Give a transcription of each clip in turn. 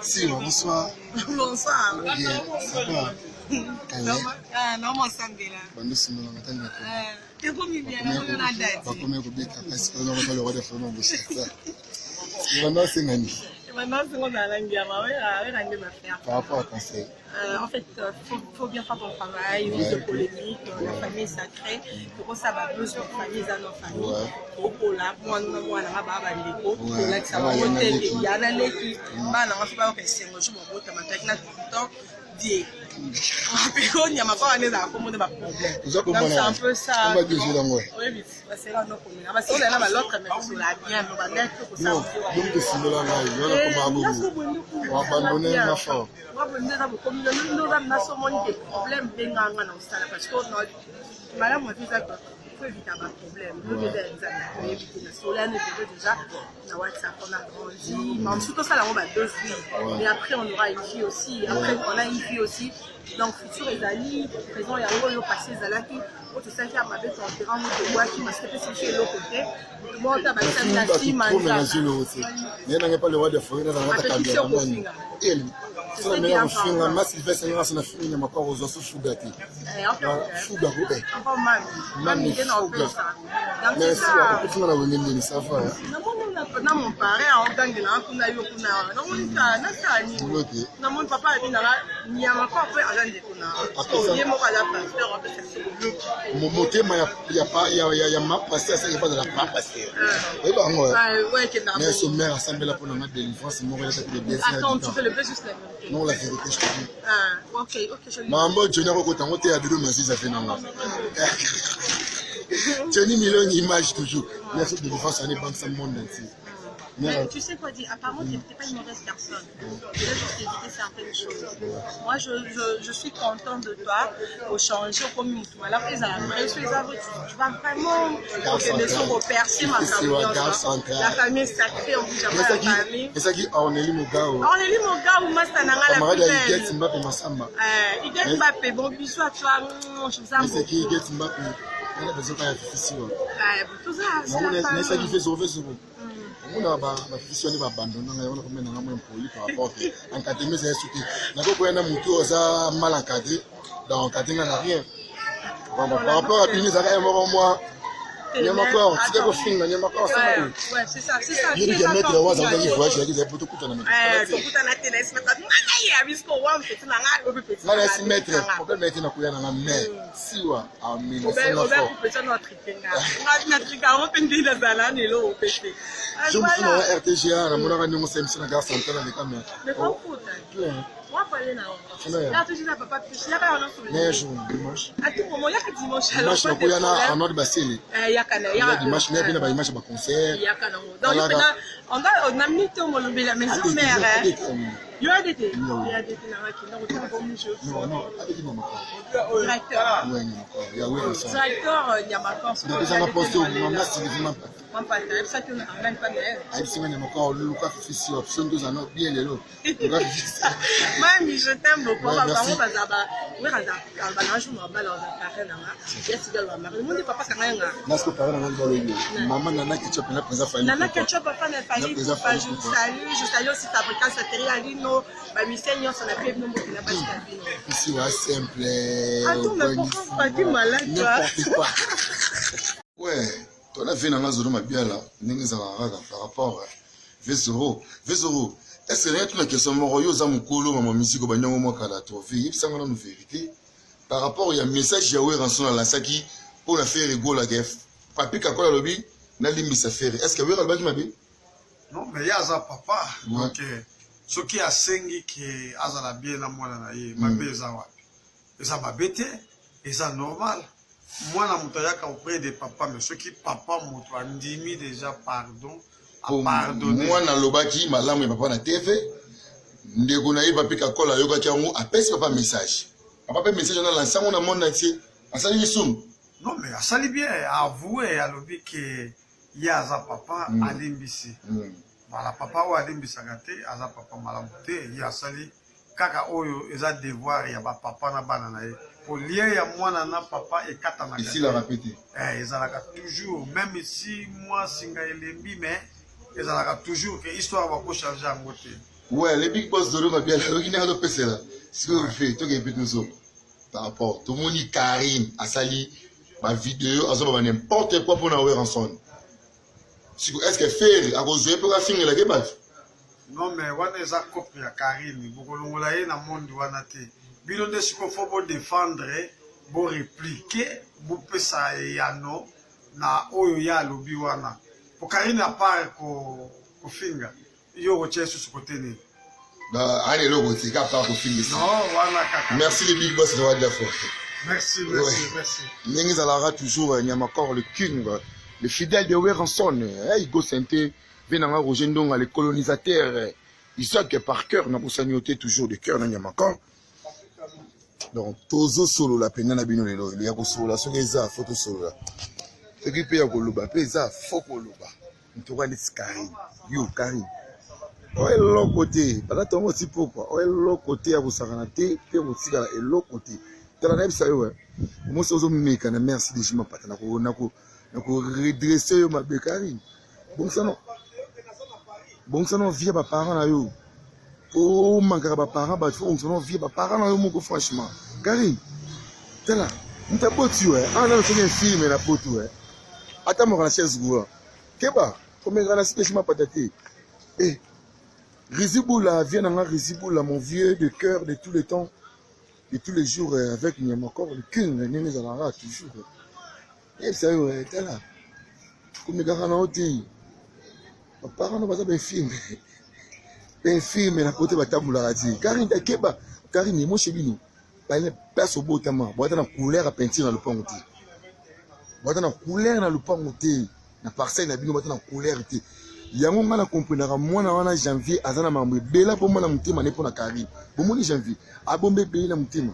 Si, bonsoir. Bonsoir. Yeah, ça va. Ah, non, moi, sambela. Bando simola matani na ko. Ekomi bien, na na date. Bakomi kobeta kasi oza kotala roi de forêt boshasa. Bando asengani. Bando asengo na langi ya ma wera wera nde ma frère. Par rapport à conseil. En fait, faut bien faire ton travail, ouais. De polémique, la famille est sacrée. Pourquoi ça va besoin de famille, ça non famille. Okola, mwana mwana nga ba bandeko, kolakisa bango te ke ya na leki, bana nga mpe bayoka esengo jour babotama taki na tout temps die. Apeko nyama kwa wana ezala kombo nde ba problème. Donc c'est un peu ça. Oyebi, basela no komela. Basela na ba l'autre mais kosola bien, mais ba net ko ça. Donc tosimbola ngai, wana koma bongo. Oabandonne nga fort. Nasomoni te problème benganga na osala parce que malamu avi eza faut éviter ba problème. Lobi eza ya Nzambe, toyebi te. Na solani peut déjà na WhatsApp, on a grandi, mais ensuite tosala yango ba deux filles et après on aura une fille aussi, après on a une fille aussi. Donc futur ezali présent, yango oyo passé ezalaki oyo tosalaki ya mabe, toenterra ngo, tobwaki parce que epesi biso eloko te. Moto moko te abakisami na nsima. Naye nange pa le roi de forêt, nazalaka apekisi yo kofinga. Sona mena kofinga masilvestre nga so na fingi nyama kwa kozwa so fuga te, fuga ko e mami fuga. Merci. Okofinga na wenge ndeni, ça va. Na mon parrain aogangelanga kuna, yo kuna namoni ka nasala nini? Namoni papa abi nanga nyama kwa mpe aza ndeko na ye moko, aza pasteur, apesa biso boluki. Motema ya mapasteur asaki bazala pa pasteur, oyeba yango. Mais sommaire asambela mpo nanga délivrance moko elakaki de bien. Attends, tu fais le juste la vérité. Non, la vérité, je te dis. Ah, ok, je Mambo Johnny akokota yango te ya Dodo Maziza afe nanga Johnny Miloni image toujours. Merci, délivrance ane bangisa monde entier. Mais tu sais quoi dire? Apparemment, tu n'es pas une mauvaise personne. Tu dois juste éviter certaines choses. Moi, je suis contente de toi. Au changer, comme voilà, tu vas vraiment percer ma famille. La famille est sacrée, on bouge jamais la famille. Ezaki Orneli Mogao. Orneli Mogao, Mastananga, la plus belle. Huguette Mbappé Massamba. Huguette Mbappé, bon bisous à toi. Je vous aime beaucoup. Ezaki Huguette Mbappé. Elle a besoin de fifisi wa. Naesaki fe zoro fe zoro. Omona bafifisi wana babandona ngai wana komena nga mo impoli par rapport ke encadrement ezali soki nakokoya na motu oyo aza mal encadré, donc encadré nga na rien. Bon, par rapport à bino ezalaka ye moko mwa nyamakor, tika kofinga nyamakor. Yebi ke maître oyo azalaki voyage yaki ezali po tokutana. Nga nayesi maître problème ete nakoya nanga, mais siwa amina. Je mosusu na RTGA, namonaka ndenge osala émission na gare centrale aleka, mais mais jour dimanche, dimanche nakoya na Arnold Basele. Dimanche naye mpe na baimage ya baconcert. Yo ADT? Non, ADT Nyamakor. Directeur. Ouais, Nyamakor. Ya oui, ça. Directeur Nyamakor. Napesanga poste mama Sylvie Mampata. Mampata, ayebisaki yo na mpa na ye. Ayebisinga Nyamakor, luka fifisi wa biso ndoza no bien lelo. Luka fifisi. Mami, je t'aime beaucoup. Bango baza ba wera za bana jour na bala za parrain na nga. Ya sigalo ba mari. Mundi papa kanga nga. Nasko parrain na nga balo yo. Maman Nana Ketchup na président Fally. Nana Ketchup papa na Fally. Je vous salue, je salue aussi Fabricas Sateri Alino, ba mission nyonso na pe bino mbote na basi na bino. Ici wa simple. Attends, mais pourquoi pas du malade toi? N'importe quoi. Ouais, tona vie nanga Zoro Mabiala ndenge ezalaka kaka par rapport Vesoro. Vesoro, est-ce que tuna question moko? Yo oza mokolo mama musique, obandi yango mwa kala to ve, yebisanga nanu vérité par rapport ya message ya Werrason alasaki mpo na Ferre Gola ke Papi Kakola alobi nalimbisa Ferre. Est ce que Wera alobaki mabe? Non, mais ye aza papa. Donc soki asengi ke azala bien na mwana na ye, mabe eza wapi? Eza mabe te, eza normal. Mwana moto ayaka auprès de papa, mais soki papa moto andimi déjà pardon, apardonne. Mwana alobaki malamu ya papa na TV, ndeko na ye Papi Kakola ayokaki yango, apesi papa message, papa mpe message wana alansi yango na monde entier. Asali lisumu? Non, mais asali bien, avoué, alobi ke ye aza papa, alimbisi. Voilà, papa oyo alimbisaka te aza papa malamu te. Ye asali kaka oyo eza devoir ya bapapa na bana na ye, po lien ya mwana na papa ekatanaka. Esilaka pe te. Ezalaka toujours, même si mwa singa elembi, mais ezalaka toujours ke histoire bakochange yango te. Ouais, le big boss Dodo Mabiala, oyoki ndenge azopesela sikoyo fe tokei mpe tozonga par rapport tomoni Karine asali bavideo azoloba n'importe quoi mpona Werrason. Sikoyo est ce que Ferre akozwa ye mpe afingelaki bato? Non, mais wana eza cope ya Karine, bokolongola ye na monde wana te. Bino nde sikoyo fo bodefendre, boreplike, bopesa eyano na oyo ye alobi wana. Po Karine apart kofinga, yo okotia ye susu kote nini? Ana eloko te kaka part kofinga. Non, wana kaka. Merci le big boss roi de la forêt. Merci, merci, ouais. Merci. Ndenge ezalaka toujours Nyamakor le king, le fidèle de Werrason, Hugo Sente, Venanga Roger Ndonga, le colonisateur, Isaac Parker, nakosani yo te toujours de cœur na Nyamakor. Donc tozosolola mpenza na bino lelo ya kosolola soki eza fo tosolola, soki mpe ya koloba mpe eza fo koloba. Ntoka neti Karine, yo Karine oyo eloko te, baza ntongo ti pokwa, oyo eloko te ya kosakana te mpe kotikala eloko te. Tala nayebisa yo, mosi ozomeka na merci de Jima Pata na koredresse yo mabe. Karine, bongisano vie ya baparent na yo, omankaka baparent bato, fo bongisano vie ya baparent na yo moko. Franchement Karine, tala moto aboti yo awa nano soki infirme na poto ata moka na chaise roulante, keba komekaka na site Jima Pata te. Eh, Rizibula, viens nanga Rizibula, mon vieux de cœur de tous les temps, de tous les jours, avec Nyamakor, le king, ndenge ezalaka toujours. Yebisa yo, tala, komekaka na yo te. Baparent no baza bainfirme, bainfirme na kote batambolaka te. Karine, akeba Karine, moshe bino bale place obotama, boata na couleur ya peinture na lopango te, boata na couleur na lopango te, na parcelle na bino boata na couleur te. Yango ngai na comprenaka mwana wana Janvier aza na makambo ebele mpo mwana motema ne mpo na Karine. Bomoni Janvier abomba ebele na motema.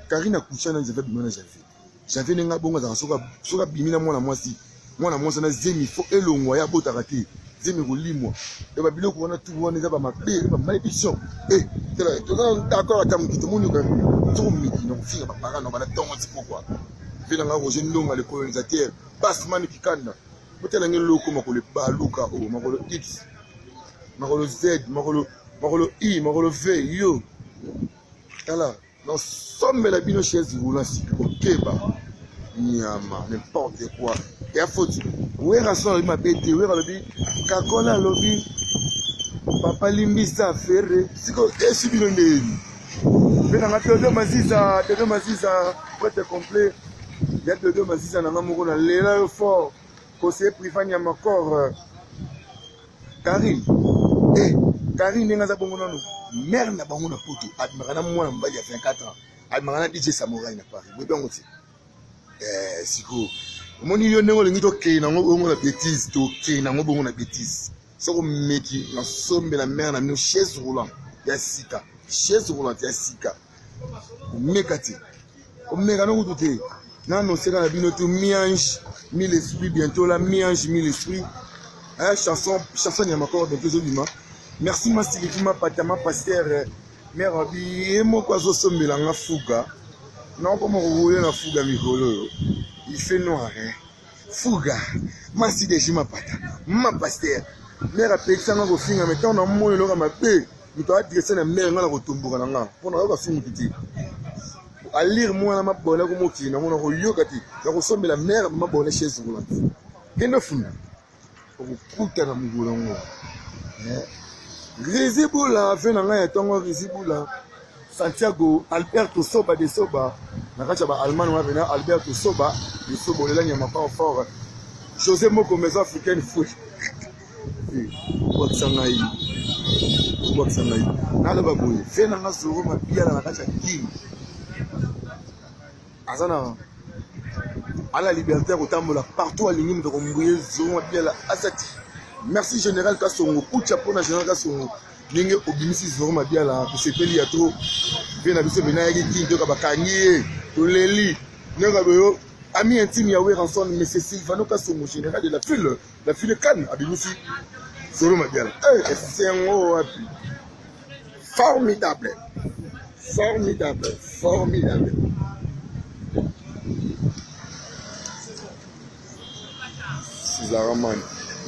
Karine akucha na Janvier, abima na Janvier. Janvier ndenge abongo azalaka soki abimi na mwana mwasi, mwana mwasi na zemi fo elongwa, ye abotaka te, zemi kolimwa e babiloko wana tu wana eza bamabe, eza bamalédiction. E tala, toza d'accord ata moki tomoni soko miki na kofinga baparent na bana ntongo ti pokwa. Mpe nanga Roger Ndonga le colonisateur, Basman Kikanda, botala nge loko makolo ebaluka oyo, makolo X, makolo Z, makolo makolo I, makolo V. Yo tala, nasombela bino chaise roulant sika kokeba nyama n'importe quoi ya faute. Werrason alobi mabe te, Wera alobi kakola, alobi papa limbisa Ferre. Siko esi bino ndeni mpe nanga Dodo Maziza, Dodo Maziza prêtre complet ya Dodo Maziza nanga moko na lela yo fort, conseiller privat Nyamakor. Karine, eh Karine ndenge aza bongo nano mare na bango na poto abimaka na mwana mobali ya 24 ans, abimaka na DJ Samurai na Paris, boyebi yango te. Eh, sikoyo omoni yo ndenge olingi tokei nango bongo na bêtise, tokei nango bongo na bêtise. Soki omeki, nasombela mare na bino chaise roulant ya sika, chaise roulante ya sika. Omeka te, omeka no kutu te. Nano seka na bino tu mi-ange mille esprit bientôt la mi-ange mille esprit, eh, chanson chanson ya makoro bientôt ezobima. Merci Masiliki Mapata ma pasteur mare abi ye moko azosombela nga fuga nakoma kokoya na fuga mikolo oyo il fait noir, hein? Fuga masi deji Mapata ma pasteur mare apekisanga kofinga, me ntango namoni eloko ya mabe moto adresse na mare nga na kotomboka na nga mpo nayoka so motu te alire mwana mabona komokili nango nakoyoka te, nakosombela mare mabona chaise roulante. Kende funda okokutana mokolo yango. Rizibula ve na ngai ya ntongo, Rizibula Santiago Alberto Soba de Soba na kati ya baallemagne wana pena Alberto Soba de Soba olela nyama fort fort. José Moko maison africaine fou bwakisa ngai, bwakisa ngai naloba boye ve na nga Zoro Mabiala na kati ya King aza na ala liberté ya kotambola partout alingi, moto akombuye Zoro Mabiala asati. Merci général Kasongo kucha mpona général Kasongo ndenge obimisi Zoro Mabiala, tosepeli ya trop. Mpe na biso pena ayaki King, toyoka bakangi ye, toleli ndenge boyo. Ami intime ya Werrason, monsieur Silvano Kasongo, général de la file, la file Cannes, abimisi Zoro Mabiala. Eh, esengo wapi! Formidable, formidable, formidable. César Man.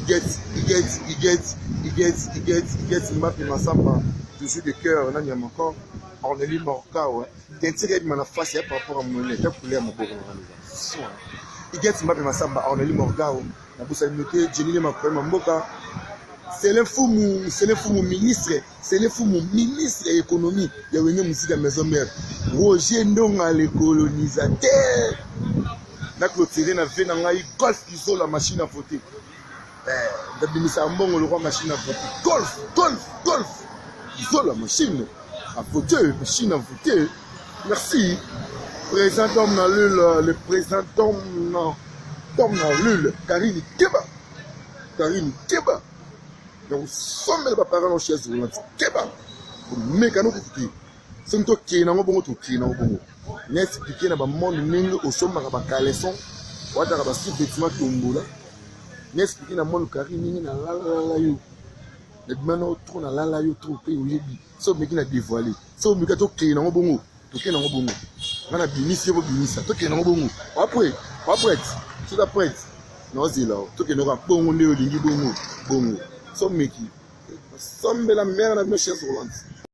Iget, Iget, Iget, Iget, Iget, Iget, Mbappe Massamba, toujours de cœur, nani ya encore, Orneli Morka, ouais. Tentire ebima na face ya par rapport à monnaie, ta couleur maboko na ngai. Soin. Iget Mbappe Massamba, Orneli Morgao, na busa note Jenny Lema Koyema Mboka. C'est le fumu, c'est le fumu ministre, c'est le fumu ministre ya économie ya Wenge Musica Maison Mère. Roger Ndonga le colonisateur. Na clôturer na vie na ngai golf isola machine à voter. Eh, ndabimisa mbongo lokwa machine à voter. Golf, golf, golf. Isola machine à voter, machine à voter. Merci. Président Tom na lule, le président Tom na Tom na lule, Karine Keba. Karine Keba. Donc sommel ba parents en chaise roulante. Keba. Meka no kutu. Soki tokei nango bongo tokei nango bongo. Na expliquer na ba monde ndenge osombaka ba caleçon, wataka ba sous-vêtements tombola. Na expliquer na monde Karine ndenge na lala yo. Na bima na trop na lala yo trop pe oyebi. Soki omeki na dévoiler. Soki omeka tokei nango bongo. Tokei nango bongo. Nga na bimisi yo bobimisa. Tokei nango bongo. Après, après, soki après naozela tokende kaka bongo nde olingi bongo bongo. Soki omeki sombela mère na bino chaise roulante.